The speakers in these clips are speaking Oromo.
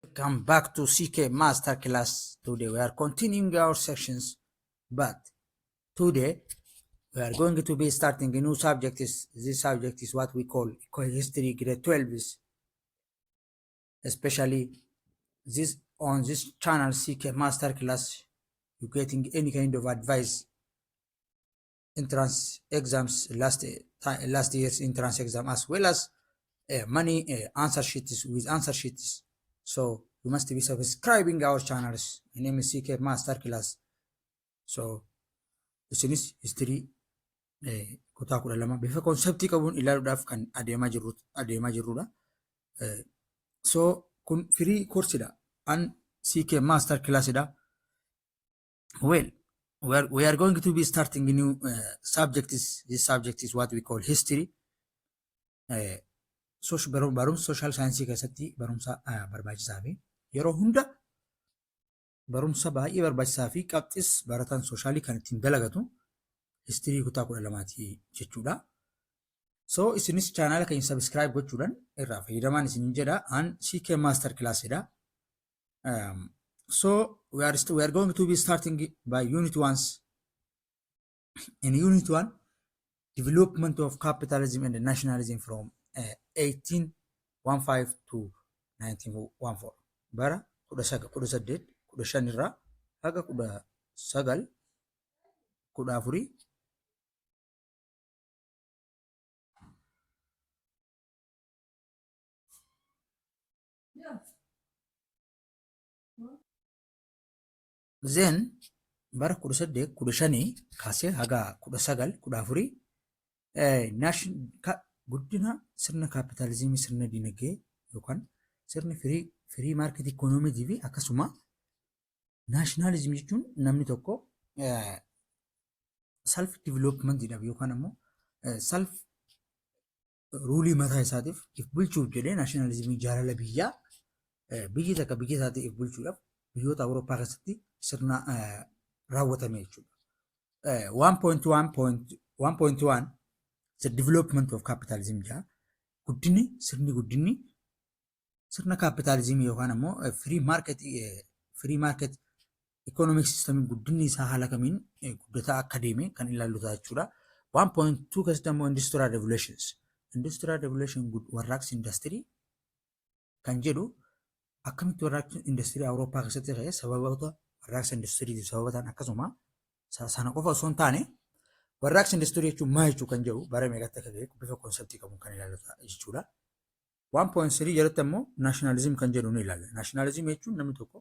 Welcome back to CK Masterclass. Today we are continuing our sections, but today we are going to be starting a new subject. This subject is what we call history grade 12, especially this on this channel CK Masterclass. You're getting any kind of advice, entrance exams, last year's entrance exam, as well as many answer sheets with answer sheets. So you must be subscribing our channels. My name is CK Masterclass. So isinis history kutaa 12 bifa conceptii qabuun ilaaluudhaaf kan adeemaa jirrudha. So kun free coursedha. An CK Masterclassidha. Well, we are going to be starting a new subject. This subject is what we call history. Barumsa social science keessatti barumsa barbaachisaa fi yeroo hunda barumsa baay'ee barbaachisaa fi qabxis barataan socialii kan ittiin dalagatu history kutaa 12ti jechuudha. So isinis channela keenya subscribe gochuudhaan irraa fayyadamaan isinin jedha. An CK Master Classidha. So we are going to be starting by unit ones. In unit one, development of capitalism and nationalism from 1815 to 1914. Bara 1815 irraa haga 1914. Then bara 1815 kaasee haga 1914 guddina sirna kaapitaalizimii, sirna dinagdee yookaan sirni free market economytii fi akkasuma nationalismii jechuun namni tokko self developmentiidhaaf yookaan ammoo self ruleii mataa isaatiif if bulchuuf jedhee nationalismii, jaalala biyyaa, biyyi takka biyya isaatii if bulchuudhaaf biyyoota Awurooppaa keessatti sirna raawwatame jechuudha. 1.1.1.1 The development of capitalism jedha. Guddinni sirni guddinni sirna kaapitaalizimii yookaan ammoo free market economic system guddinni isaa haala kamiin guddataa akka deeme kan ilaallu ta'a jechuudha. 1.2 keessatti ammoo industrial revolutions. Industrial revolution, warraaqsi industirii kan jedhu, akkamitti warraaqsi industirii Awurooppaa keessatti ta'e, sababoota warraaqsa industiriitiif sababa ta'an, akkasuma sana qofa osoo hin taane warraaqsi industirii jechuun maal jechuu kan jedhu, bara meeqatti akka ga'e bifa conceptii qabuun kan ilaallu ta'a jechuudha. 1.3 jalatti ammoo nationalism kan jedhu ni ilaalla. Nationalism jechuun namni tokko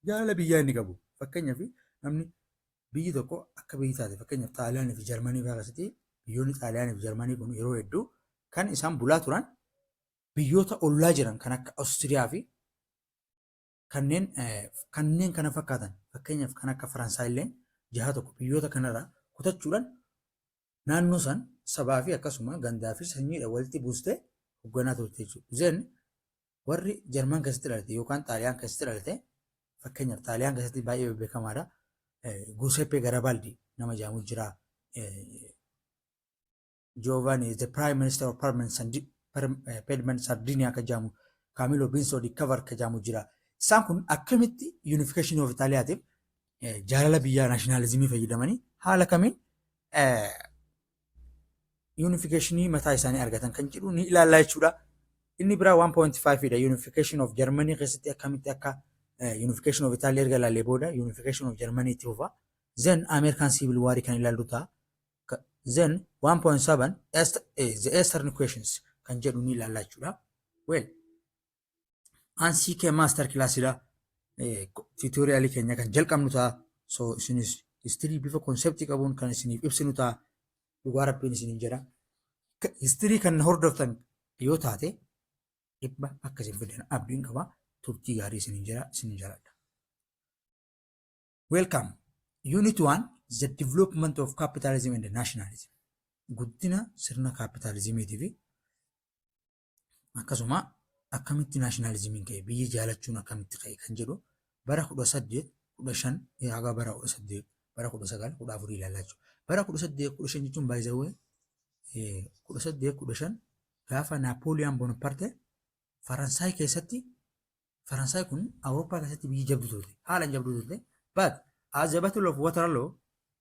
jaalala biyyaa inni qabu. Fakkeenyaaf, namni biyyi tokko akka biyyi taate, fakkeenyaaf Xaaliyaanii fi Jarmanii fa'aa keessatti, biyyoonni Xaaliyaanii fi Jarmanii kun yeroo hedduu kan isaan bulaa turan biyyoota ollaa jiran kan akka Oostiriyaa fi kanneen kana fakkaatan, fakkeenyaaf kan akka Faransaay illee jaha tokko biyyoota kanarraa kutachuudhaan naannoo san sabaa fi akkasuma gandaa fi sanyiidhaan walitti buustee hoogganaa turte jechuudha. Then warri Jarman keessatti dhalate yookaan Xaaliyaan keessatti dhalate, fakkeenyaaf Xaaliyaan keessatti baay'ee beekamaadha. Giuseppe Garibaldi nama jedhamu jira. Giovanni, the Prime Minister of Piedmont Sardinia akka jedhamu, Camillo Benso di Cavour akka jedhamu jira. Isaan kun akkamitti unification of Itaaliyaatiif jaalala biyyaa nationalismii fayyadamanii haala kamiin unificationii mataa isaanii argatan kan jedhu ni ilaallaa jechuudha. Inni biraa 1.5 dha. Unification of Germany keessatti akkamitti akka unification of Italy erga ilaallee booda unification of Germany itti fufa. Then American Civil War kan ilaallu ta'a. Then 1.7 the Eastern Questions kan jedhu ni ilaalla jechuudha. Well, an CK Master Classidha. Tutorialii keenya kan jalqabnu ta'a. So isinis history bifa conceptii qabuun kan isiniif ibsinu ta'a. Dhugaa Rabbiin isiniin jedha. History kan hordoftan yoo taate dhibba akka isin fidan abdiin qaba. Turtii gaarii isiniin jedha, isiniin jaaladha. Welcome. Unit 1, The Development of Capitalism and Nationalism. Guddina sirna kaapitaalizimiitii fi akkasuma akkamitti nationalismiin ka'e, biyya jaalachuun akkamitti ka'e kan jedhu bara 1815 haga bara 18 bara 1914 ilaalaa jechuudha. Bara 1815 jechuun baay'isawwee 1815 gaafa Naapooliyaan Bonaparte Faransaay keessatti Faransaay kun Awurooppaa keessatti biyyi jabdu turte. Haalaan jabdu turte. But as the Battle of Waterloo,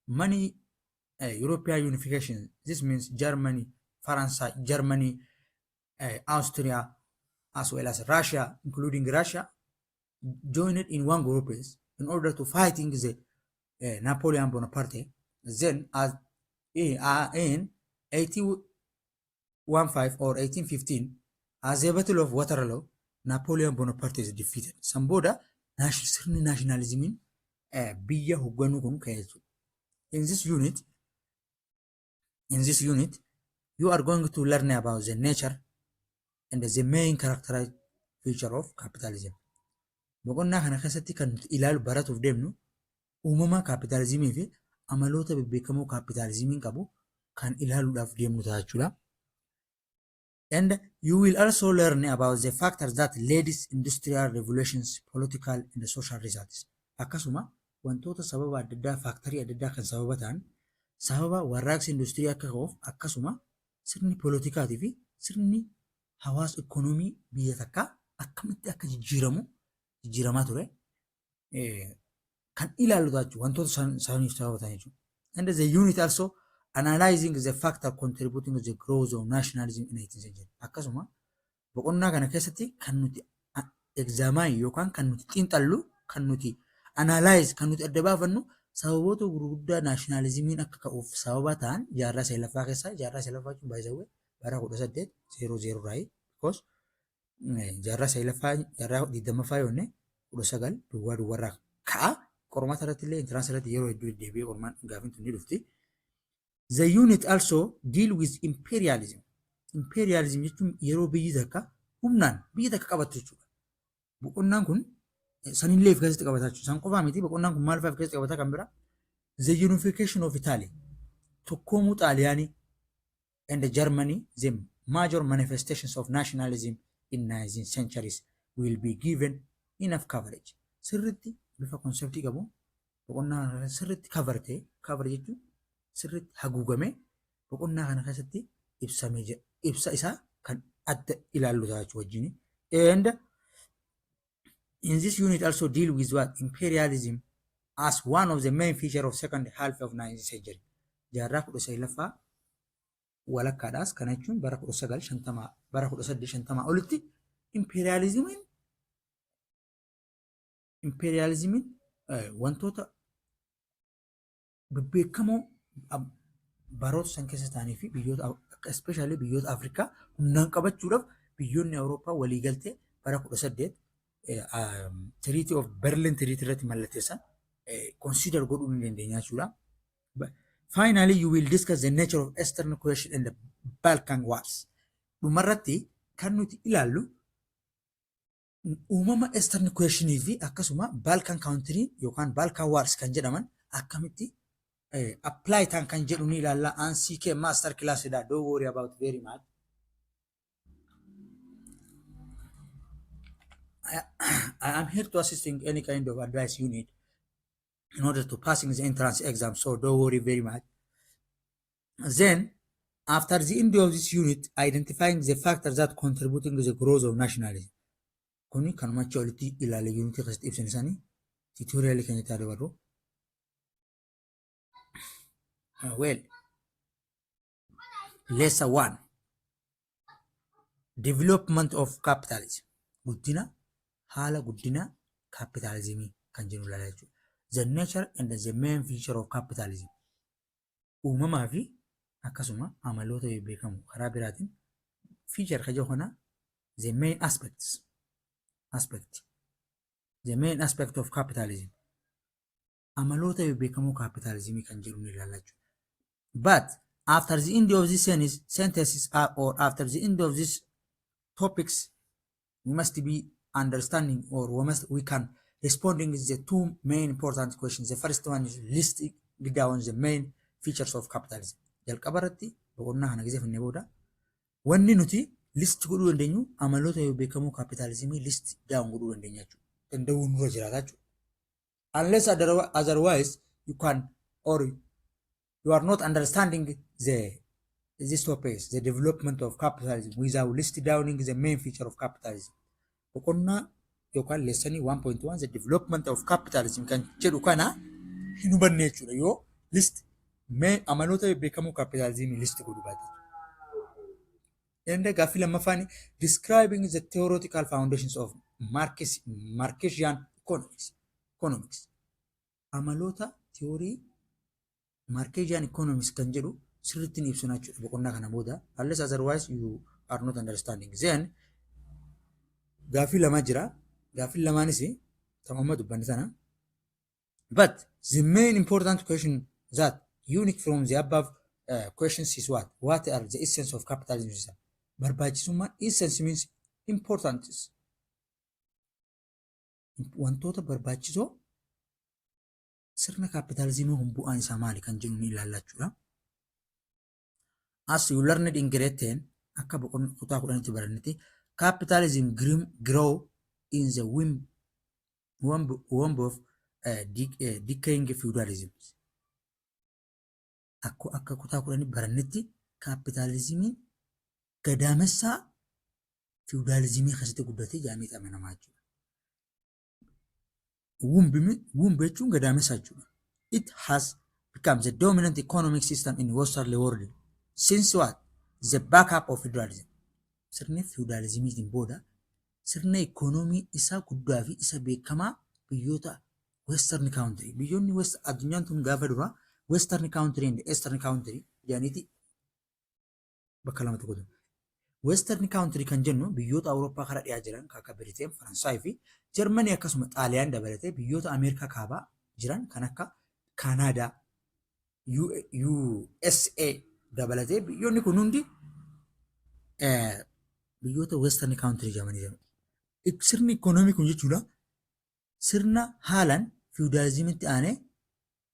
many European unification, this means Germany, France, Germany, Austria, as well as Russia, including Russia, joined in one group in order to fighting the Napoleon Bonaparte. Then, as in 1815 or 1815, as the Battle of Waterloo, Napoleon Bonaparte is defeated. San booda sirni nationalismiin biyya hoogganuu kun ka'e jechuudha. In this unit, you are going to learn about the nature and the main characterized feature of capitalism. Boqonnaa kana keessatti kan nuti ilaalu baratuuf deemnu uumama kaapitaalizimii fi amaloota bebbeekamoo kaapitaalizimiin qabu kan ilaaluudhaaf deemnu ta'a jechuudha. And you will also learn about the factors that led industrial revolutions, political and social results. Akkasuma wantoota sababa adda addaa, factorii adda addaa kan sababa ta'an, sababa warraaqsi industirii akka ka'uuf, akkasuma sirni poolitikaatii fi sirni hawaasa ikoonoomii biyya takkaa akkamitti akka jijjiiramu jijjiiramaa ture kan ilaallu jechuudha, wantoota saniif sababa ta'an jechuudha. And the unit also analyzing the factor contributing to the growth of nationalism in 18th century. Akkasuma boqonnaa kana keessatti kan nuti examine yookaan kan nuti xiinxallu, kan nuti analyze, kan nuti adda baafannu sababoota gurguddaa nationalismiin akka ka'uuf sababa ta'an jaarraa saglaffaa keessaa. Jaarraa saglaffaa jechuun baay'isawwee bara 1800 raayi, because jaarraa saglaffaa jaarraa 20ffaa yoonne 19 duwwaa duwwarraa ka'a. Qormaata irratti illee, entrance irratti yeroo hedduu deddeebi'ee qormaan gaafin tun ni dhufti. The unit also deal with imperialism. Imperialism jechuun yeroo biyyi takka humnaan biyya takka qabattu jechuudha. Boqonnaan kun sanillee of keessatti qabata jechuudha. San qofaa miti, boqonnaan kun maal fa'aa of keessatti qabata kan biraa? The unification of Italy. Tokkoomuu Xaaliyaanii and Germany, the major manifestations of nationalism in 19th centuries, will be given enough coverage. Sirriitti bifa conceptii qabu boqonnaa kana sirriitti cover ta'e, cover jechuun sirriitti haguugamee, boqonnaa kana keessatti ibsamee jira. Ibsa isaa kan adda ilaallu ta'a jechuudha wajjin. And in this unit also deal with what? Imperialism as one of the main feature of second half of 19th century. Jaarraa 19ffaa walakkaadhaas, kana jechuun bara 1950, bara 1850 olitti imperialismiin wantoota bebbeekamoo baroota san keessa ta'anii fi biyyoota, especially biyyoota Afrikaa humnaan qabachuudhaaf biyyoonni Awurooppaa waliigaltee bara 18 Treaty of Berlin Treaty irratti mallatteessan consider godhuu ni dandeenya jechuudha. Finally, you will discuss the nature of Eastern Question and the Balkan Wars. Dhumarratti kan nuti ilaallu uumama Eastern Question fi akkasuma Balkan Country yookaan Balkan Wars kan jedhaman akkamitti apply ta'an kan jedhu ni ilaalla. ANCK master class dha. Don't worry about very much. I am here to assisting any kind of advice you need in order to passing the entrance exam. So don't worry very much. Then, after the end of this unit, identifying the factors that contributing to the growth of nationalism. Kuni kanuma achi olitti ilaale unitii keessatti ibsan isaanii tutorialii keenyatti haa dabarru. Well, lesson one. Development of capitalism. Guddina, haala guddina kaapitaalizimii kan jennu ilaala jechuudha. The nature and the main feature of capitalism. Uumamaa fi akkasuma amaloota beekamu karaa biraatiin feature kan jedhu kana, the main aspect, the main aspect of capitalism, amaloota beekamoo kaapitaalizimii kan jedhu ni ilaalla jechuudha. But after the end of this sentences or after the end of this topics, we must be understanding or we can responding the two main important questions. The first one is listing down the main features of capitalism. Jalqaba irratti boqonnaa kana gisee finnee booda wanni nuti list godhuu dandeenyu amaloota beekamoo kaapitaalizimii list down godhuu dandeenya jechuudha. Danda'uu nurra jiraata jechuudha. Unless otherwise you can or you are not understanding this topic, the development of capitalism, without list downing the main feature of capitalism. Boqonnaa yookaan lessonii 1.1, the development of capitalism kan jedhu kana hin hubanne jechuudha, yoo list mee amaloota beekamoo kaapitaalizimii list godhu baate. Inni gaaffii lammaffaan, describing the theoretical foundations of Marxian economics. Amaloota theory Marxian economics kan jedhu sirriitti ni ibsina jechuudha boqonnaa kana booda. Unless otherwise, you are not understanding. Then gaaffii lama jira. Gaaffii lamaanis tamamma dubbanne sana. But the main important question that unique from the above questions is what? What are the essence of capitalism system? Barbaachisummaan, essence means importance. Wantoota barbaachisoo sirna kaapitaalizimii kun bu'aan isaa maali kan jedhu ni ilaalla jechuudha. As you learned in grade 10, akka boqonnaa kutaa 10tti barannetti, capitalism grow in the womb of decaying feudalism. Akka kutaa 10 barannetti, kaapitaalizimiin gadaamessaa feudalizimii keessatti guddatee jedhamee amanamaa jechuudha. Womb jechuun gadaamessaa jechuudha. It has become the dominant economic system in Western world since what? The backup of feudalism. Sirni feudalizimiitiin booda sirna ikoonoomii isaa guddaa fi isa beekamaa biyyoota Western country. Biyyoonni West, addunyaan tun gaafa dura Western country and Eastern country jedhaniiti bakka lamatti qoodama. Western country kan jennu biyyoota Awurooppaa karaa dhiyaa jiran kan akka Biriteen, Faransaay fi Jarmanii, akkasuma Xaaliyaan dabalatee biyyoota Ameerikaa kaabaa jiran kan akka Kaanaadaa, USA dabalatee biyyoonni kun hundi biyyoota Western country jedhamanii jiru. Sirni ikoonoomii kun jechuudha, sirna haalaan feudalizimitti aanee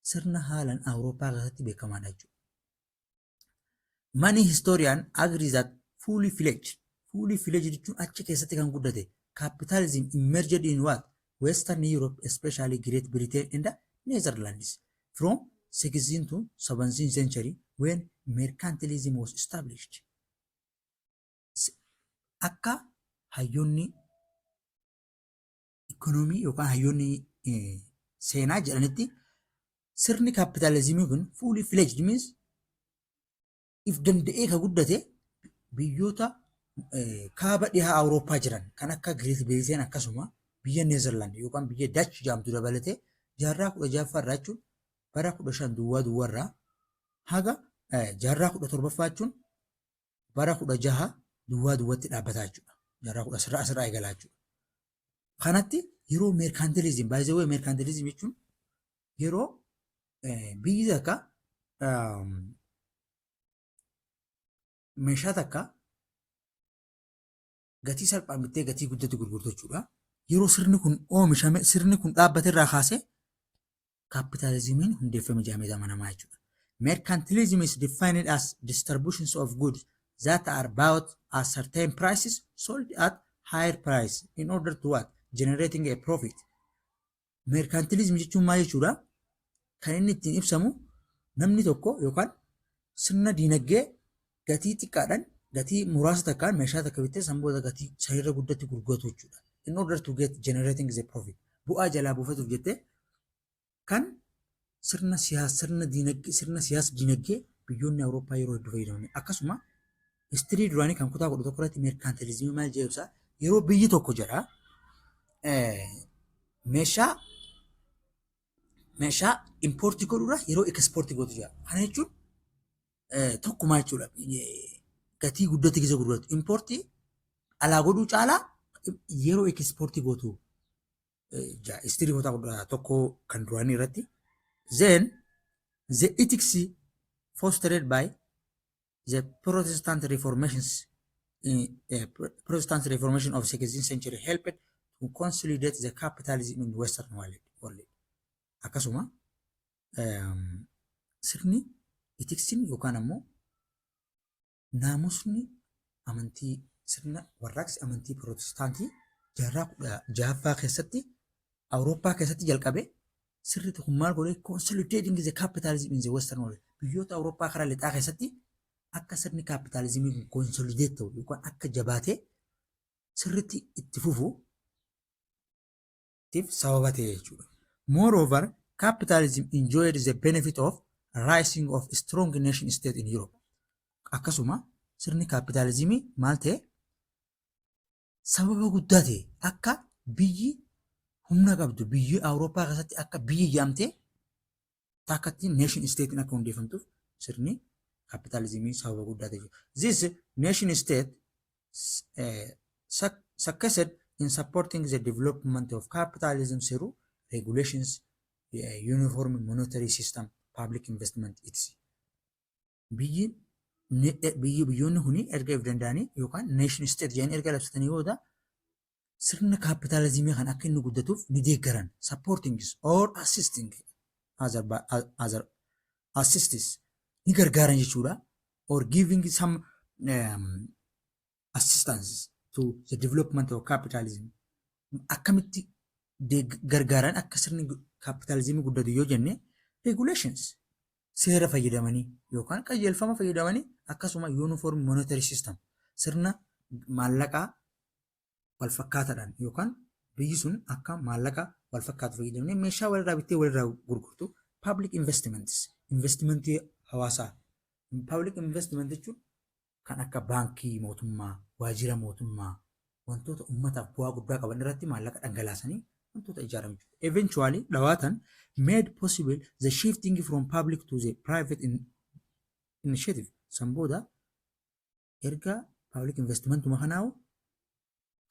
sirna haalaan Awurooppaa keessatti beekamaadha jechuudha. Many historian agree that fully fledged jechuun achi keessatti kan guddate, capitalism emerged in what? Western Europe, especially Great Britain and the Netherlands, from 16th to 17th century, when mercantilism was established. Akka hayyoonni ikoonoomii yookaan hayyoonni seenaa jedhanitti, sirni kaapitaalizimii kun fully fledged means if danda'ee ka guddate biyyoota kaaba dhihaa Awurooppaa jiran kan akka Great Britain, akkasuma biyya Neezerlaand yookaan biyya Dutch jedhamtu dabalatee, jaarraa 16ffaa irraa jechuun bara 1500 irraa haga jaarraa 17ffaa jechuun bara 1600tti dhaabbataa jechuudha. Jaarraa kudha sirraa asirraa eegalaa jechuudha. Kanatti yeroo mercantilism, by the way, mercantilism jechuun yeroo biyyi takka meeshaa takka gatii salphaan bittee gatii guddatti gurgurtu jechuudha. Yeroo sirni kun oomishame, sirni kun dhaabbate irraa kaasee kaapitaalizimiin hundeeffame jedhamee amanamaa jechuudha. Mercantilism is defined as distributions of goods that are bought at certain prices, sold at higher price in order to what? Generating a profit. Mercantilism jechuun maal jechuudha? Kan inni ittiin ibsamu, namni tokko yookaan sirna diinagdee gatii xiqqaadhaan, gatii muraasa takkaan meeshaa takka bittee san booda gatii sanirra guddatti gurguratu jechuudha. In order to get generating the profit. Bu'aa jalaa buufatuuf jettee kan sirna siyaasa, sirna diinagdee, sirna siyaasa diinagdee biyyoonni Awurooppaa yeroo hedduu fayyadaman. Akkasuma history duraanii kan kutaa 11 irratti merkantilizimii maal jedhu ibsaa? Yeroo biyyi tokko jedha meeshaa import godhuudha yeroo export gootu jira. Kana jechuun tokkumaa jechuudha. Gatii guddatti gisa gurguratu. Import alaa godhuu caalaa yeroo export gootu history kutaa 11 kan duraanii irratti. Then the ethics fostered by the Protestant Reformation of 16th century helped to consolidate the capitalism in Western world. Akkasuma sirni ethicsiin yookaan ammoo naamusni amantii sirna warraaqsi amantii Pirootestaantii jaarraa 16ffaa keessatti Awurooppaa keessatti jalqabe sirriitti kun maal godhe? Consolidating the capitalism in the Western world. Biyyoota Awurooppaa karaa lixaa keessatti akka sirni kaapitaalizimii kun consolidate ta'u yookaan akka jabaatee sirriitti itti fufu Tiif sababa ta'e jechuudha. Moreover, capitalism enjoyed the benefit of rising of strong nation state in Europe. Akkasuma sirni kaapitaalizimii maal ta'e? Sababa guddaa ta'e akka biyyi humna qabdu biyyi Awurooppaa keessatti akka biyyi jedhamtee takkatti nation statein akka hundeeffamtuuf sirni kaapitaalizimii sababa guddaa ta'e. This nation state succeeded in supporting the development of capitalism through regulations, uniform monetary system, public investment, etc. Biyyi biyyoonni kuni erga if danda'anii yookaan nation state jedhanii erga labsatanii booda sirna kaapitaalizimii kan akka inni guddatuuf ni deeggaran, supporting or assisting other assists, ni gargaaran jechuudha, or giving some assistance to the development of capitalism. Akkamitti gargaaran akka sirni kaapitaalizimii guddatu yoo jenne, regulations, seera fayyadamanii yookaan qajeelfama fayyadamanii, akkasuma uniform monetary system, sirna maallaqaa wal fakkaataadhaan yookaan biyyi sun akka maallaqa wal fakkaatu fayyadamnee meeshaa walirraa bittee walirraa gurgurtu, public investments, investmentii hawaasaa. Public investment jechuun kan akka baankii mootummaa, waajjira mootummaa, wantoota uummataaf bu'aa guddaa qaban irratti maallaqa dhangalaasanii wantoota ijaaramu jechuudha. Eventually, dhawaatan made possible the shifting from public to the private initiative. San booda erga public investmentuma kanaa'u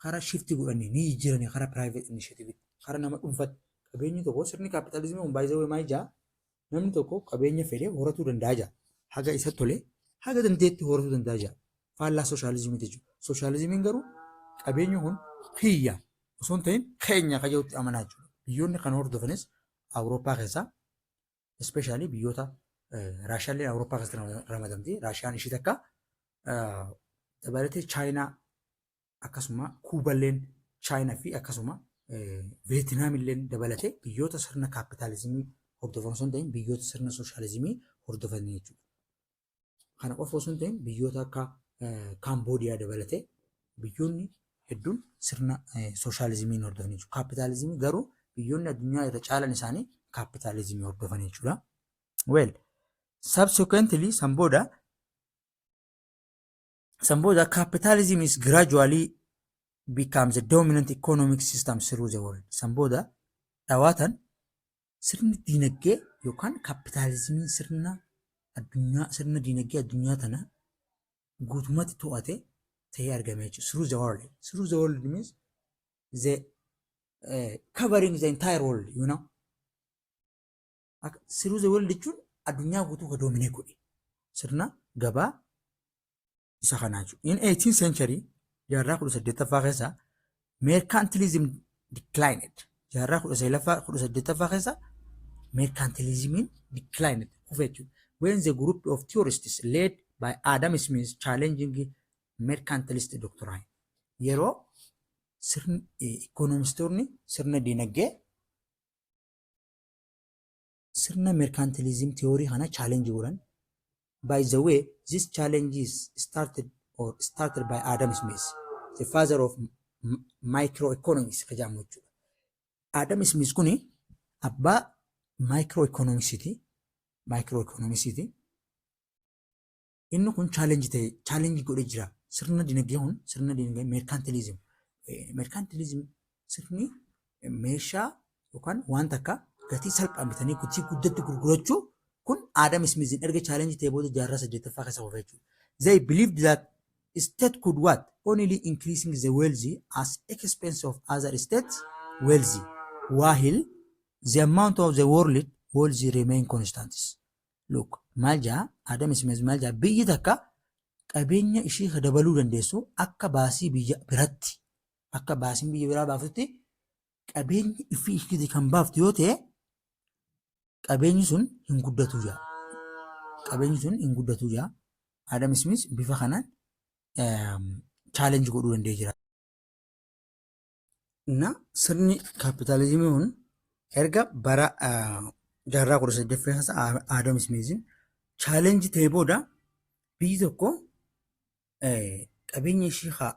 karaa shift godhanii ni jijjiiranii karaa private initiative, karaa nama dhuunfaatti qabeenyi tokko. Sirni kaapitaalizimii kun baay'ee maal jaa? Namni tokko qabeenya fedhe horatuu danda'a jaa. Haga isa tole, haga dandeetti horatuu danda'a jaa. Faallaa sooshaalizimii jechuudha. Sooshaalizimiin garuu qabeenyi kun kiyya osoo hin ta'in keenya kan jedhutti amanaa jechuudha. Biyyoonni kan hordofanis Awurooppaa keessaa, especially biyyoota Raashiyaallee Awurooppaa keessatti ramadamti. Raashiyaan ishii takka dabalatee Chaayinaa, akkasuma Kuuballeen, Chaayinaa fi akkasuma Veetinaam illee dabalatee biyyoota sirna kaapitaalizimii hordofan osoo hin ta'in biyyoota sirna sooshaalizimii hordofan jechuudha. Kana qofa osoo hin ta'in biyyoota akka Kaamboodiyaa dabalatee biyyoonni hedduun sirna sooshaalizimii hordofan jechuudha. Kaapitaalizimii garuu biyyoonni addunyaa irra caalan isaanii kaapitaalizimii hordofan jechuudha. Well, subsequently, san booda capitalism is gradually becomes the dominant economic system through the world. San booda dhawaatan sirni diinagdee yookaan kaapitaalizimiin sirna addunyaa, sirna diinagdee addunyaa tana guutummaatti to'ate ta'ee argame jechuudha. Through the world. Through the world means the covering the entire world. Through the world jechuun addunyaa guutuu ka dominate godhe sirna gabaa isa kanaa jechuudha. In 18th century, jaarraa 18ffaa keessa, mercantilism declined. Jaarraa 18ffaa keessa mercantilismiin declined, kufe jechuudha. When the group of theorists led by Adam Smith challenging mercantilist doctrine. Yeroo sirni ikoonomistoonni sirna dinagdee sirna mercantilism theory kana challenge godhan. By the way, this challenge is started by Adam Smith, the father of microeconomics ka jedhamu jechuudha. Adam Smith kuni abbaa microeconomicsiti. Microeconomicsiti. Inni kun challenge ta'e, challenge godhee jira. Sirna dinagdee kun, sirna dinagdee mercantilism. Mercantilism sirni meeshaa yookaan waan takka gatii salphaan bitanii gatii guddatti gurgurachuu kun Adam Smithin erga challenge ta'e booda jaarraa 8ffaa keessa qofa jechuudha. They believed that state could what? Only increasing the wealth as expense of other states wealth while the amount of the world wealth remain constant. Look, maal jaa Adam Smith? Maal jaa? Biyyi takka qabeenya ishii dabaluu dandeessu akka baasii biyya biratti, akka baasiin biyya biraa baaftutti qabeenyi ifii ishiitii kan baaftu yoo ta'e qabeenyi sun hin guddatu jaa. Qabeenyi sun hin guddatu jaa. Adam Smith bifa kanaan challenge godhuu danda'ee jira. Na sirni kaapitaalizimii kun erga bara jaarraa 18ffaa keessa Adam Smithin challenge ta'e booda biyyi tokko qabeenya ishii haa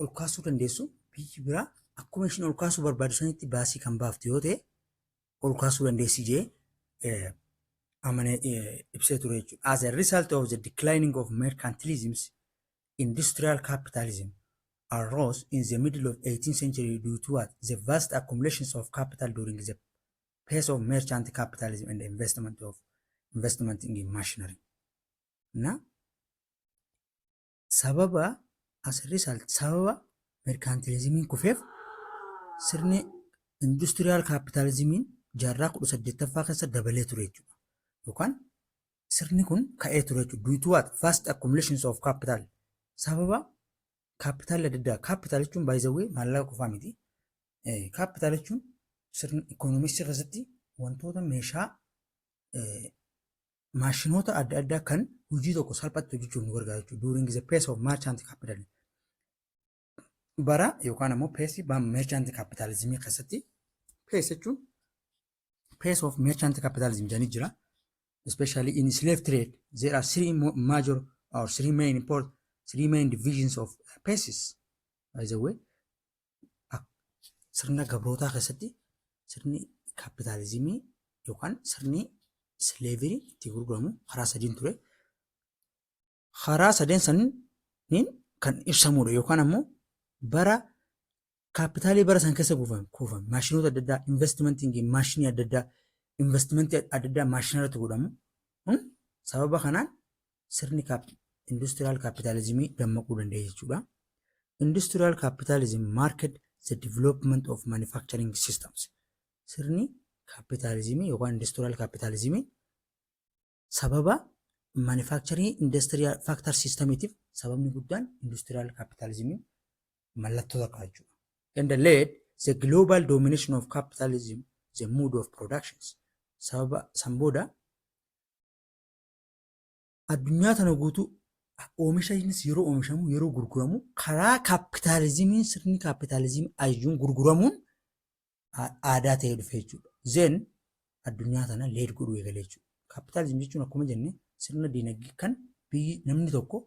ol kaasuu dandeessu biyyi biraa Akkuma ishiin ol kaasuu barbaadu sanitti baasii kan baaftu yoo ta'e, ol kaasuu dandeessi jee amanee ibsee ture jechuudha. As a result of the declining of mercantilism, industrial capitalism arose in the middle of 18th century due to what? The vast accumulations of capital during the phase of merchant capitalism and investment in machinery. Na sababa, as a result, sababa mercantilismiin kufeef, sirni industrial capitalismiin jaarraa 18ffaa keessa dabalee ture jechuudha. Yookaan sirni kun ka'ee ture jechuudha. Due to what? Vast accumulations of capital. Sababa kaapitaalli adda addaa. Capital jechuun, by the way, maallaqa qofaa miti. Capital jechuun sirna ikoonomiksii keessatti wantoota meeshaa, maashinoota adda addaa kan hojii tokko salphatti hojjechuuf nu gargaaru jechuudha. During the phase of merchant capital. Bara yookaan ammoo phase merchant capitalismii keessatti, phase jechuun phase of merchant capitalism jedhanii jira. Especially in slave trade, there are three major or three main import three main divisions of phases. By the way, sirna gabrootaa keessatti sirni kaapitaalizimii yookaan sirni slavery itti gurguramu karaa sadiin ture. Karaa sadeen saniin kan ibsamudha yookaan ammoo bara kaapitaalii bara san keessa kuufame, maashinoota adda addaa, investmentiin maashinii adda addaa, investmentii adda addaa maashina irratti godhamu. Sababa kanaan sirni industrial capitalismii dammaquu danda'e jechuudha. Industrial capitalism marked the development of manufacturing systems. Sirni kaapitaalizimii yookaan industrial capitalismii sababa manufacturing industrial factor systemiitiif sababni guddaan industrial capitalismii mallattoo takka jechuudha. And led the global domination of capitalism, the mode of productions. Sababa san booda addunyaa tana guutuu oomisha innis yeroo oomishamu, yeroo gurguramu, karaa kaapitaalizimiin, sirni kaapitaalizimii ayyuun gurguramuun aadaa ta'ee dhufe jechuudha. Then addunyaa tana lead godhuu eegale jechuudha. Kaapitaalizimii jechuun akkuma jenne sirna diinagdee kan biyyi namni tokko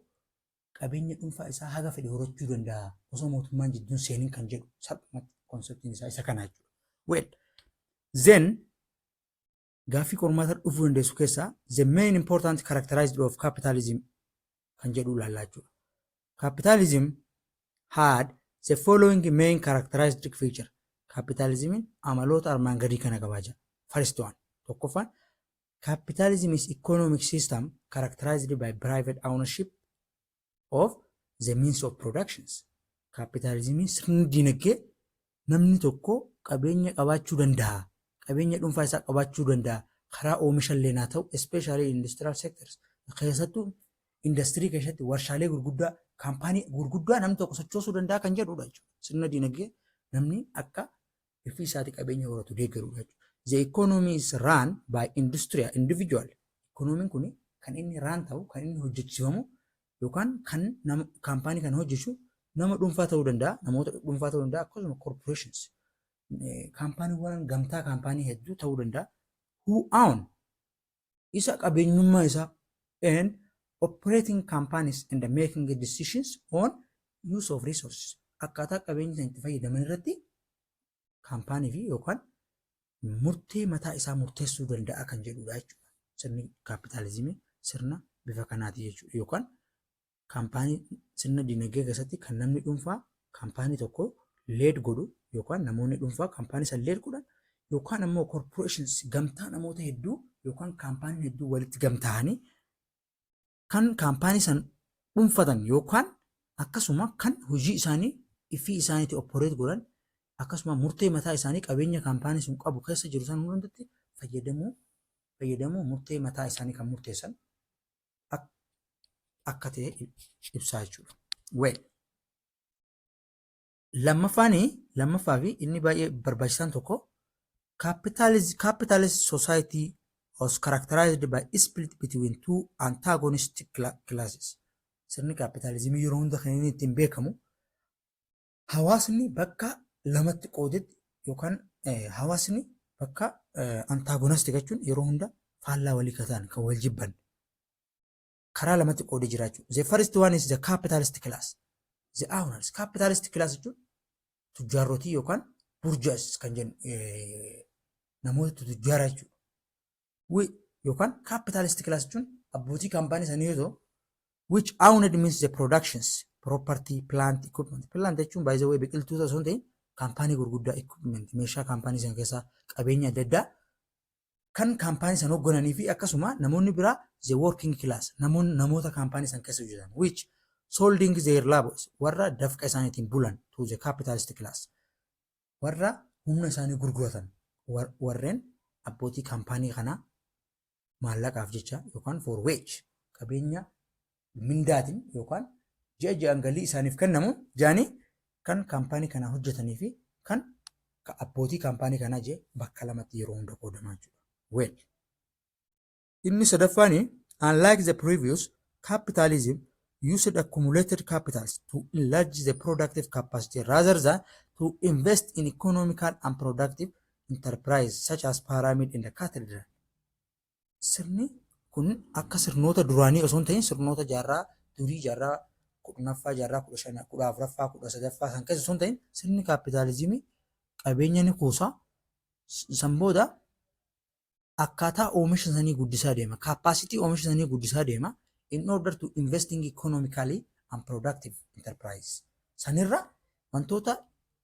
qabeenya dhuunfaa isaa haga fedhe horachuu danda'a osoo mootummaan jidduun seeniin kan jedhu, salphumatti conceptiin isaa isa kana jechuudha. Well, then gaaffii qormaata dhufuu dandeessu keessaa the main important characterized of capitalism kan jedhu ilaallaa jechuudha. Capitalism had the following main characteristic feature. Capitalismiin amaloota armaan gadii kana qabaa jira. First one, tokkoffaan, capitalism is economic system characterized by private ownership of the means of productions. Capitalismiin sirni dinagdee namni tokko qabeenya qabaachuu danda'a. Qabeenya dhuunfaa isaa qabaachuu danda'a. Karaa oomisha illee haa ta'u, especially industrial sectors, keessattuu industirii keessatti warshaalee gurguddaa, kaampaanii gurguddaa namni tokko sochoosuu danda'a kan jedhudha jechuudha. Sirna dinagdee namni akka ofii isaatii qabeenya horatu deeggarudha jechuudha. The economy is run by industrial individual. Economiin kun kan inni run ta'u, kan inni hojjechiifamu yookaan kan nama kaampaanii kana hojjechu nama dhuunfaa ta'uu danda'a, namoota dhuunfaa ta'uu danda'a, akkasuma corporations, kaampaaniiwwan gamtaa kaampaanii hedduu ta'uu danda'a. Who own, isa qabeenyummaa isaa, and operating companies and making decisions on use of resources. Akkaataa qabeenya sana itti fayyadaman irratti kaampaanii fi yookaan murtee mataa isaa murteessuu danda'a kan jedhudha jechuudha. Sirni kaapitaalizimii sirna bifa kanaati jechuudha. Yookaan kaampaanii sirna dinagdee keessatti kan namni dhuunfaa kaampaanii tokko lead godhu yookaan namoonni dhuunfaa kaampaanii san lead godhan yookaan ammoo corporations, gamtaa namoota hedduu yookaan kaampaanii hedduu walitti gamtaa'anii kan kaampaanii san dhuunfatan yookaan akkasuma kan hojii isaanii ifii isaaniitti operate godhan, akkasuma murtee mataa isaanii qabeenya kaampaanii sun qabu keessa jiru san hundatti fayyadamuu, murtee mataa isaanii kan murteessan akka ta'e ibsaa jechuudha. Well, lammaffaa fi inni baay'ee barbaachisaan tokko, capitalist society was characterized by split between two antagonistic classes. Sirni kaapitaalizimii yeroo hunda kan inni ittiin beekamu hawaasni bakka lamatti qoodetti yookaan hawaasni bakka antagonistic jechuun yeroo hunda faallaa walii kan ta'an, kan wal jibban, karaa lamatti qoodee jiraachuu. The first one is the capitalist class. The owners. Capitalist class jechuun Tujjaarrotii yookaan bourgeois kan jennu namoota tujjaara jechuudha. Yookaan capitalist class jechuun abbootii kaampaanii sanii yoo ta'u, which owned means the productions, property, plant, equipment. Plant jechuun, by the way, biqiltuu osoo hin ta'in kaampaanii gurguddaa, equipment, meeshaa kaampaanii sana keessaa, qabeenya adda addaa kan kaampaanii sana hooggananii fi akkasuma namoonni biraa the working class, namoonni namoota kaampaanii sana keessa hojjetan, which solding their labors, warra dafqa isaaniitiin bulan, to the capitalist class, warra humna isaanii gurguratan, warreen abbootii kaampaanii kanaa maallaqaaf jecha yookaan for wage, qabeenya mindaatiin yookaan ji'a ji'aan galii isaaniif kennamu jaanii kan kaampaanii kanaa hojjetanii fi kan abbootii kaampaanii kanaa jee bakka lamatti yeroo hunda qoodamaa jechuudha. Well, inni sadaffaani, unlike the previous, capitalism used accumulated capitals to enlarge the productive capacity rather than to invest in economical and productive enterprise such as pyramid and the cathedral. Sirni kun akka sirnoota duraanii osoo hin ta'in, sirnoota jaarraa durii, jaarraa 10ffaa, jaarraa 15, 14ffaa, 13ffaa san keessa osoo hin ta'in, sirni kaapitaalizimii qabeenya ni kuusaa, san booda akkaataa oomisha sanii guddisaa deema. Capacity oomisha sanii guddisaa deema in order to investing economically and productive enterprise. Sanirra wantoota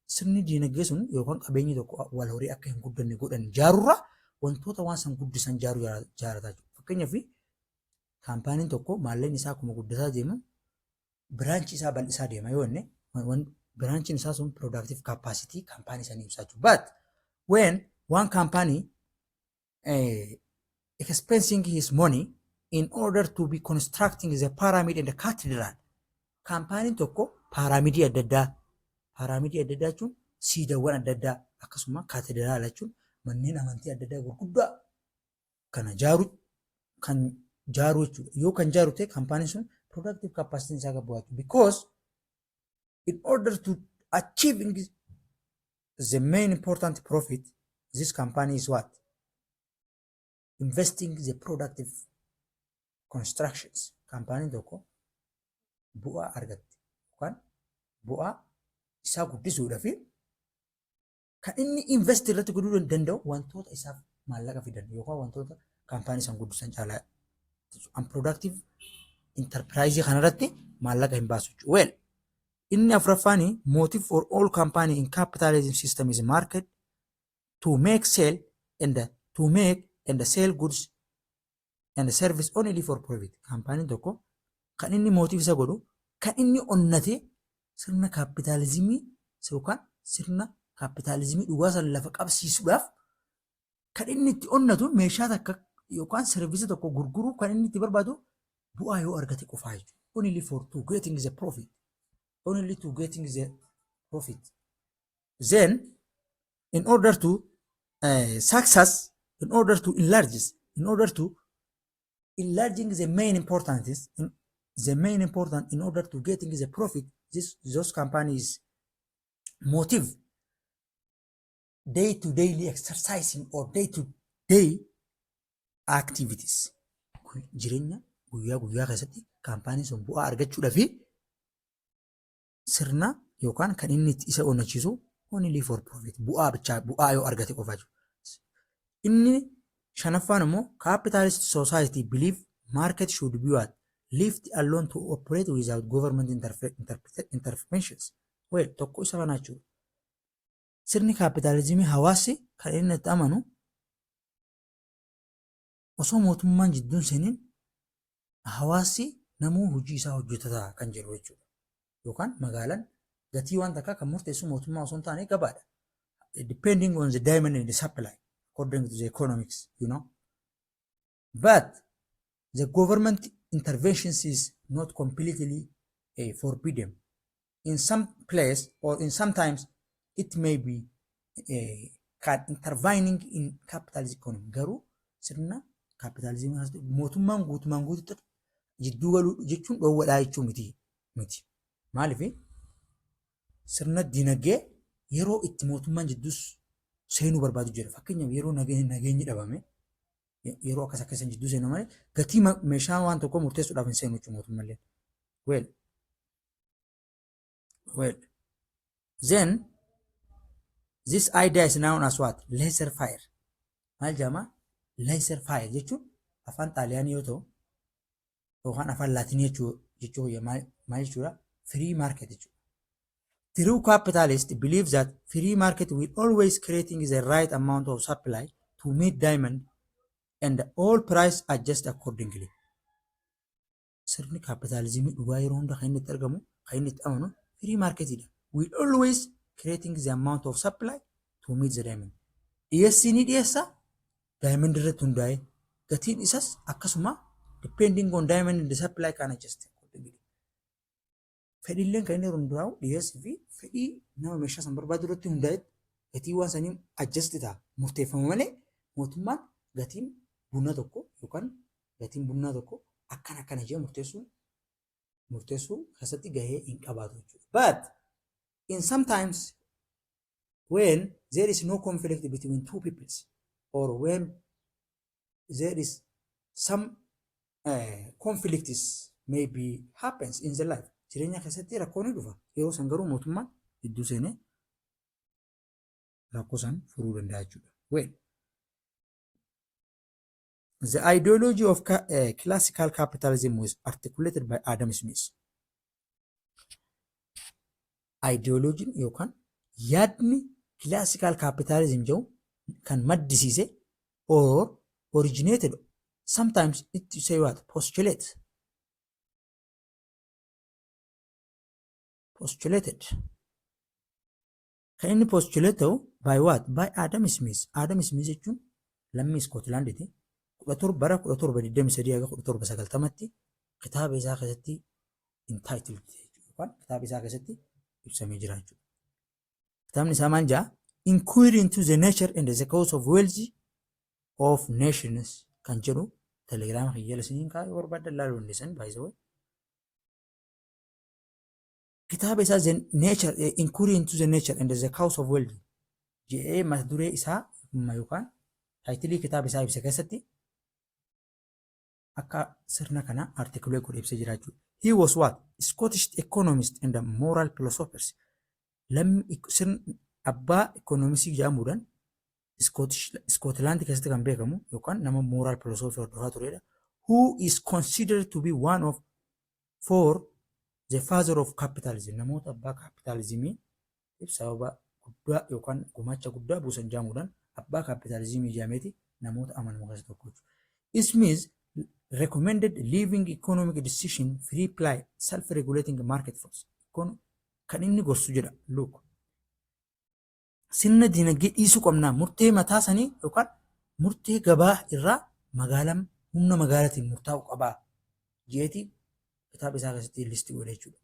sirni diinagdee sun yookaan qabeenyi tokko wal horii akka hin guddanne godhan jaarurra wantoota waan san guddisan jaaruu jaarataa jiru. Fakkeenyaaf, kaampaaniin tokko maallaqni isaa akkuma guddataa deemu branch isaa bal'isaa deema yoo inni branchiin isaa sun productive capacity kaampaanii sanii ibsaa jechuudha. But when one company expensing his money in order to be constructing the pyramid and the cathedral, kaampaaniin tokko paaraamidii adda addaa, paaraamidii adda addaa jechuun siidawwan adda addaa, akkasuma kaatedraala jechuun manneen amantii adda addaa gurguddaa kana jaaru kan jaaru jechuudha. Yoo kan jaaru ta'e, kaampaaniin sun productive capacity isaa gad bu'aa. Because in order to achieving the main important profit, this company is what? Investing the productive constructions. Kaampaaniin tokko bu'aa argatte yookaan bu'aa isaa guddisuudhaaf kan inni invest irratti godhuu danda'u wantoota isaaf maallaqa fidan yookaan wantoota kaampaanii san guddisan caalaa unproductive enterprise kanarratti maallaqa hin baasu jechuudha. Well, inni afuraffaan, motive for all company in capitalism system is market to make sell and to make and sell goods and service only for profit. Kaampaaniin tokko kan inni motive isa godhu, kan inni onnatee sirna kaapitaalizimii yookaan sirna kaapitaalizimii dhugaa sana lafa qabsiisuudhaaf kan inni itti onnatu, meeshaa takka yookaan service tokko gurguruu kan inni itti barbaadu bu'aa yoo argate qofaa jechuudha. Only for to getting the profit. Only to getting the profit. Then in order to success, in order to enlarge, in order to enlarging the main important is in, the main important in order to getting the profit, this those companies motive day to daily exercising or day to day activities, jireenya guyyaa guyyaa keessatti kaampaaniin sun bu'aa argachuudhaa fi sirna yookaan kan inni isa onnachiisu only for profit, bu'aa bichaa, bu'aa yoo argate qofa jechuudha. Inni shanaffaan immoo, capitalist society believe market should be what? Left alone to operate without government interventions. Well, tokko isa kana jechuudha. Sirni kaapitaalizimii hawaasni kan inni itti amanu osoo mootummaan jidduun seeniin hawaasni namuu hojii isaa hojjetataa kan jedhu jechuudha. Yookaan magaalaan gatii waan takkaa kan murteessu mootummaa osoo hin taane gabaadha. Depending on the demand and the supply according to the economics. But the government interventions is not completely forbidden. In some place or in sometimes it may be can intervening in capitalist economy. Garuu sirna kaapitaalizimii mootummaan guutumaan guututti jidduu galuu jechuun dhoowwadhaa jechuu miti. Maaliif, sirna dinagdee yeroo itti mootummaan jidduu seenuu barbaadu jira. Fakkeenyaaf, yeroo nageenyi dhabame, yeroo akkas akkasiin jidduu seenu malee gatii meeshaa waan tokkoo murteessuudhaaf hin seenu jechuudha mootummallee. Well, then This idea is known as what? Laissez-faire. Maal jedhama? Laissez-faire jechuun afaan Xaaliyaanii yoo ta'u, yookaan afaan Laatinii jechuu maal jechuudha? Free market jechuudha. True capitalist believe that free market will always creating the right amount of supply to meet demand and all price adjust accordingly. Sirni kaapitaalizimii dhugaa yeroo hunda kan inni itti argamu, kan inni itti amanu free marketidha. Will always creating the amount of supply to meet the demand. Dhiyeessii ni dhiyeessa, demand irratti hundaa'e gatiin isas akkasuma depending on demand and the supply can adjust accordingly. Fedhiilleen kan inni hundaa'u dhiyeessii fi fedhii nama meeshaa san barbaadu irratti hundaa'e gatii waan sanii adjust ta'a, murteeffama malee mootummaan gatiin buna tokko yookaan gatiin bunaa tokko akkana akkana jee murteessuu keessatti gahee hin qabaatu jechuudha. But in sometimes when there is no conflict between two peoples or when there is some conflicts maybe happens in the life, jireenya keessatti rakkoo ni dhufa. Yeroo san garuu mootummaan gidduu seenee rakkoo san furuu danda'a jechuudha. Well, the ideology of classical capitalism was articulated by Adam Smith. Ideologiin yookaan yaadni classical capitalism jedhu kan maddisiise or originated, sometimes it say what, postulated, kan inni postulate ta'u by what? By Adam Smith. Adam Smith jechuun lammii Iskootlaanditi. 17, bara 1723 haga 1790tti kitaaba isaa keessatti entitled yookaan kitaaba isaa keessatti ibsamee jira jechuudha. Kitaabni isaa maal jedha? Inquiry into the Nature and the Cause of Wealth of Nations kan jedhu Telegiraama kiyya jala isiniin kaa'ee, barbaaddan ilaaluu dandeessan, by the way. Kitaaba isaa the Nature, Inquiry into the Nature and the Cause of Wealth jedhee mata duree isaa yookaan title kitaaba isaa ibsa keessatti akka sirna kana articulate godhe ibsee jira jechuudha. He was what? Scottish economist and a moral philosophers. Lammi sirna abbaa economicsii jedhamuudhaan Iskootlaandi keessatti kan beekamu yookaan nama moral philosophy hordofaa turedha. Who is considered to be one of for the father of capitalism. Namoota abbaa capitalismii sababa guddaa yookaan gumaacha guddaa buusan jedhamuudhaan abbaa capitalismii jedhameeti namoota amanamu keessa tokko jechuudha. Smith recommended leaving economic decision free play self-regulating market force. Kan inni gorsu jedha, look. Sirna dinagdee dhiisuu qabnaa, murtee mataa sanii yookaan murtee gabaa irraa magaalaan humna magaalaatiin murtaa'uu qabaa jeeti kitaaba isaa keessatti list godhe jechuudha.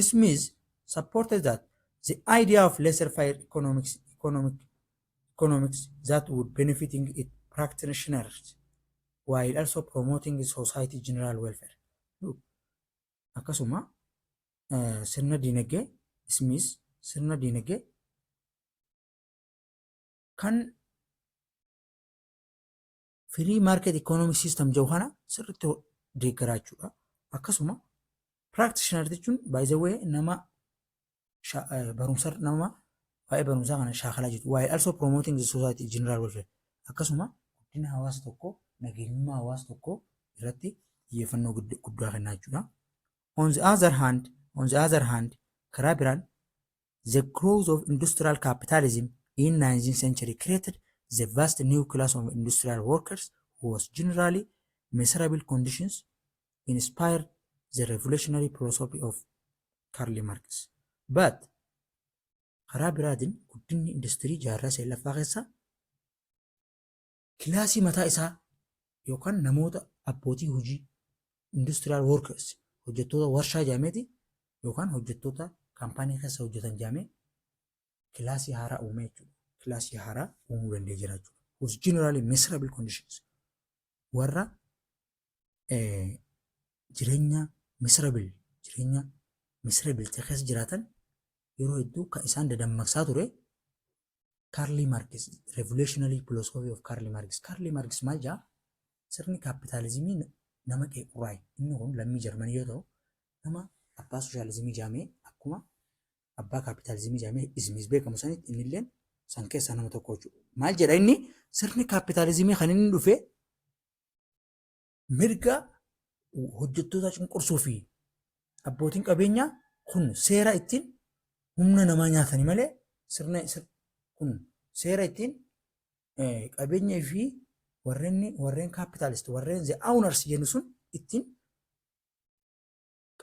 Smith supported that the idea of laissez-faire economics that would benefiting its practitioners while also promoting society general welfare. Akkasuma sirna dinagdee Smith, sirna dinagdee kan free market economic system jedhu kana sirriitti deeggaraa jechuudha. Akkasuma practitioner jechuun, by the way, nama barumsa, nama waa'ee barumsaa kana shaakalaa jirtu. While also promoting the society general welfare. Akkasuma guddina hawaasa tokkoo, nageenyummaa hawaasa tokkoo irratti xiyyeeffannoo guddaa kennaa jechuudha. On the other hand, karaa biraan, the growth of industrial capitalism in 19th century created the vast new class of industrial workers who was generally miserable conditions inspired the revolutionary philosophy of Karl Marx. But karaa biraatiin guddinni industirii jaarraa 9ffaa keessa classii mataa isaa yookaan namoota abbootii hojii, industrial workers, hojjettoota warshaa jedhameeti yookaan hojjettoota kaampaanii keessa hojjetan jedhamee classii haaraa uume jechuudha. Classii haaraa uumuu danda'ee jira jechuudha. Whose generally miserable conditions, warra jireenya miserable, jireenya miserable ta'e keessa jiraatan yeroo hedduu kan isaan dadammaqsaa ture Karl Marx, revolutionary philosophy of Karl Marx. Karl Marx maal jedhaa? Sirni kaapitaalizimii nama qeequrraayi. Inni kun lammii Jarmanii yoo ta'u, nama abbaa sooshaalizimii jedhamee, akkuma abbaa kaapitaalizimii jedhamee Smith beekamu sanitti, innilleen San keessaa nama tokko jechuudha. Maal jedha inni? Sirni kaapitaalizimii kan inni dhufe mirga hojjettoota cunqursuu fi abbootiin qabeenyaa kun seera ittiin humna namaa nyaatanii malee, sirna kun seera ittiin qabeenya fi warreen capitalist, warreen the owners jennu sun ittiin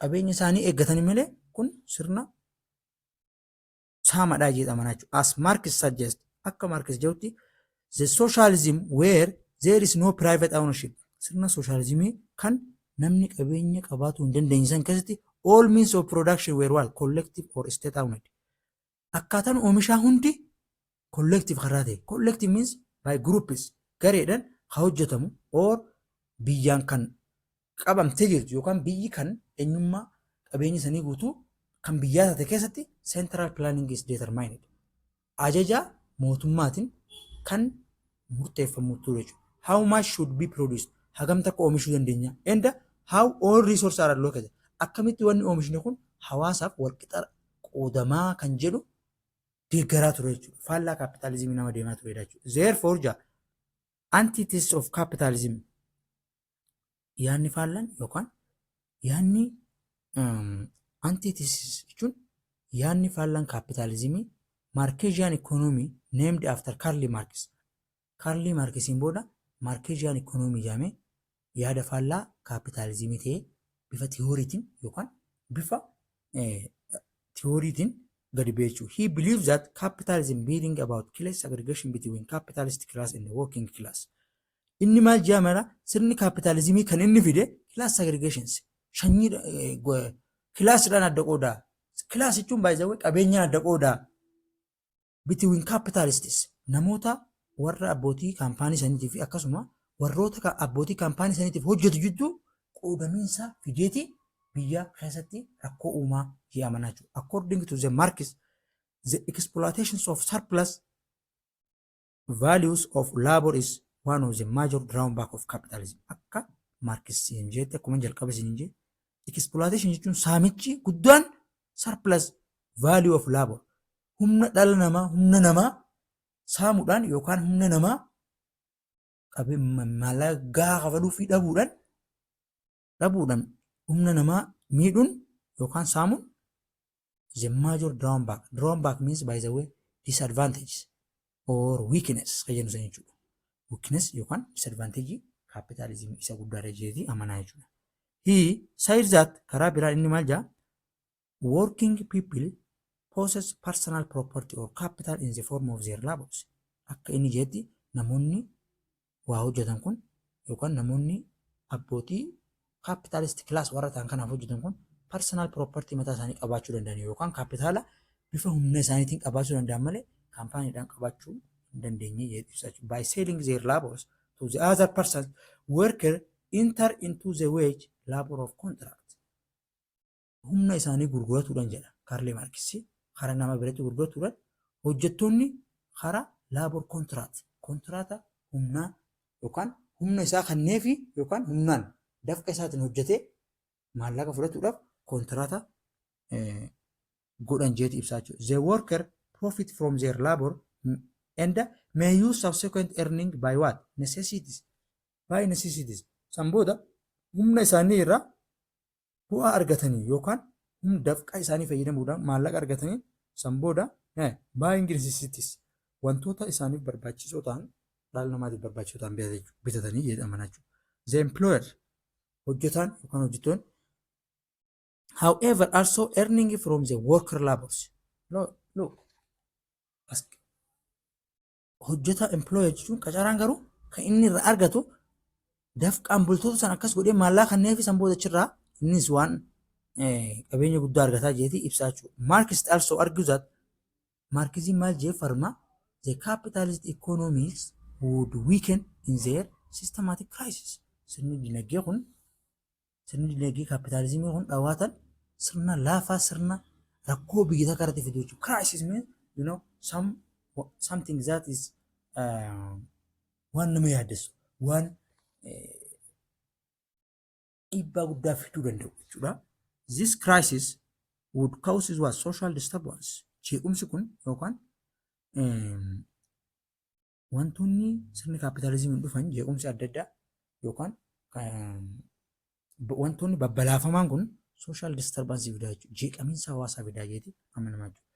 qabeenya isaanii eeggatanii malee, kun sirna saamadhaa jedhama jechuudha. As Marx suggest, akka Marx jedhutti, the socialism where there is no private ownership, sirna socialismii kan namni qabeenya qabaatu hin dandeenye san keessatti, all means of production were what? Collective or state owned. Akkaataan oomishaa hundi collective karaa ta'e. Collective means by groups, gareedhaan kan hojjetamu, or biyyaan kan qabamtee jirtu yookaan biyyi kan eenyummaa qabeenya sanii guutuu kan biyyaa taate keessatti central planning is determined. Ajaja mootummaatiin kan murteeffamu ture jechuudha. How much should be produced? Hagam takka oomishuu dandeenya? And how all resources are allocated? Akkamitti wanni oomishni kun hawaasaaf walqixa qoodamaa kan jedhu deeggaraa ture jechuudha. Faallaa kaapitaalizimii nama deemaa ture jechuudha. Therefore, ja, antithesis of capitalism, yaadni faallaan yookaan yaadni antithesis jechuun yaadni faallaan kaapitaalizimii, Marxian economy named after Karl Marx. Karl Marxiin booda Marxian economy jedhamee yaada faallaa kaapitaalizimii ta'ee bifa tiyooriitiin yookaan bifa tiyooriitiin gadi ba'e jechuudha. He believes that capitalism bring about class segregation between capitalist class and the working class. Inni maal jedhamara? Sirni kaapitaalizimii kan inni fide class segregations, sanyii classiidhaan adda qoodaa. Class jechuun baay'ee qabeenyaan adda qoodaa. Between capitalists, namoota warra abbootii kaampaanii saniitii fi akkasuma warroota abbootii kaampaanii saniitiif hojjetu jidduu qoodamiinsa fideeti biyya keessatti rakkoo uumaa jedhaman jechuudha. According to the Marx, the exploitations of surplus values of labor is one of the major drawback of capitalism. Akka Marx jetti, akkuma jalqaba isin jee, exploitation jechuun saamichi guddaan surplus value of labor, humna dhala namaa, humna namaa saamuudhaan yookaan humna namaa maallaqa gahaa kafaluu fi dhabuudhaan humna namaa miidhuun yookaan saamuun the major drawback. Drawback means, by the way, disadvantage or weakness kan jennu san jechuudha. Weakness yookaan disadvantage kaapitaalizimii isa guddaadha jedhee amanaa jechuudha. He said that, karaa biraa inni maal jedha? Working people possess personal property or capital in the form of their labors. Akka inni jedhetti, namoonni waa hojjetan kun yookaan namoonni abbootii capitalist class warra ta'an kanaaf hojjetan kun personal property mataa isaanii qabaachuu danda'an yookaan kaapitaala bifa humna isaaniitiin qabaachuu danda'an malee kaampaaniidhaan qabaachuu hin dandeenye jedhee ibsa. By selling their labors to the other person, worker enter into the wage labor of contract. Humna isaanii gurguratuudhaan jedha Karl Marx, karaa nama biratti gurguratuudhaan hojjettoonni karaa labor contract, kontraata humnaa yookaan humna isaa kanneefi yookaan humnaan dafqa isaatiin hojjetee maallaqa fudhatuudhaaf kontraata godhan jeeti ibsaa jechuudha. The worker profit from their labor and may use subsequent earning by what? Necessities. By necessities. San booda humna isaanii irraa bu'aa argatanii yookaan humna dafqa isaanii fayyadamuudhaan maallaqa argatanii, san booda buying necessities, wantoota isaaniif barbaachisoo ta'an, dhala namaatiif barbaachisoo ta'an bitatanii jedhaman jechuudha. The employer, hojjetaan yookaan hojjettoonni, however, also earning from the worker labors. Look, look. Hojjetaa, employer jechuun qacaraan, garuu kan inni irraa argatu dafqaan bultoota sana akkas godhee maallaqa kanneen fi san booda achirraa innis waan qabeenya guddaa argataa jeetii ibsaa jechuudha. Marx also argues that, Marxism maal jee farma? The capitalist economies would weaken in their systematic crisis. Sirni dinagdee kun, sirni dinagdee kaapitaalizimii kun dhawaatan sirna laafaa, sirna rakkoo biyya takka irratti fidu jechuudha. Crisis means something that is waan nama yaaddessu, waan dhiibbaa guddaa fiduu danda'u jechuudha. This crisis would cause what? Social disturbance. Jeequmsi kun yookaan Wantoonni sirni kaapitaalizimiin dhufan, jeequmsi adda addaa yookaan wantoonni babbalaafamaan kun social disturbance fidaa jechuudha. Jeeqamiinsa hawaasaa fidaa jeeti amanamaa jechuudha.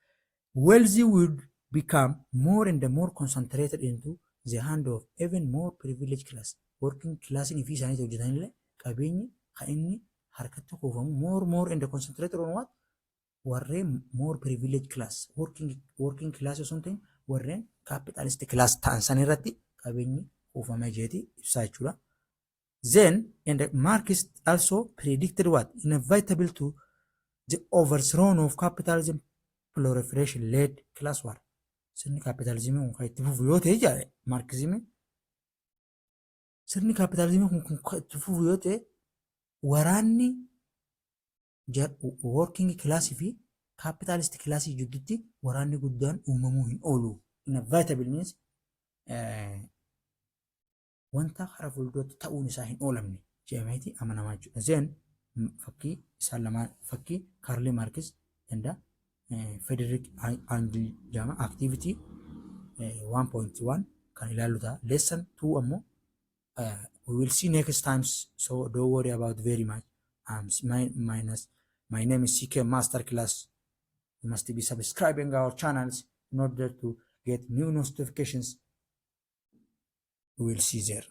Wealth would become more and more concentrated into the hand of even more privileged class. Working classiin fi isaaniitti hojjetanillee qabeenyi kan inni harkatti kuufamu more and concentrated on what? Warreen more privileged class, working class osoo hin ta'in warreen capitalist class ta'an san irratti qabeenyi kuufamee jeeti ibsaa jechuudha. Then, and Marx also predicted what? Inevitable to the overthrow of capitalism proliferation led class war. Sirni kaapitaalizimii kun kan itti fufu yoo ta'e jedhe Maarkizimiin. Sirni kaapitaalizimii kun kan itti fufu yoo ta'e, waraanni working class fi capitalist class jidduutti waraanni guddaan uumamuu hin oolu. Inevitable means wanta karaa fuulduratti ta'uun isaa hin oolamne jedhameeti amanamaa jechuudha. Then fakkii isaan lamaan, fakkii Kaarl Maarkis and Frederick Engels jedhama. Activity 1.1 kan ilaallu ta'a. Lesson 2 ammoo we will see next times, so don't worry about very much. My name is CK Masterclass. You must be subscribing our channels in order to get new notifications. We will see there.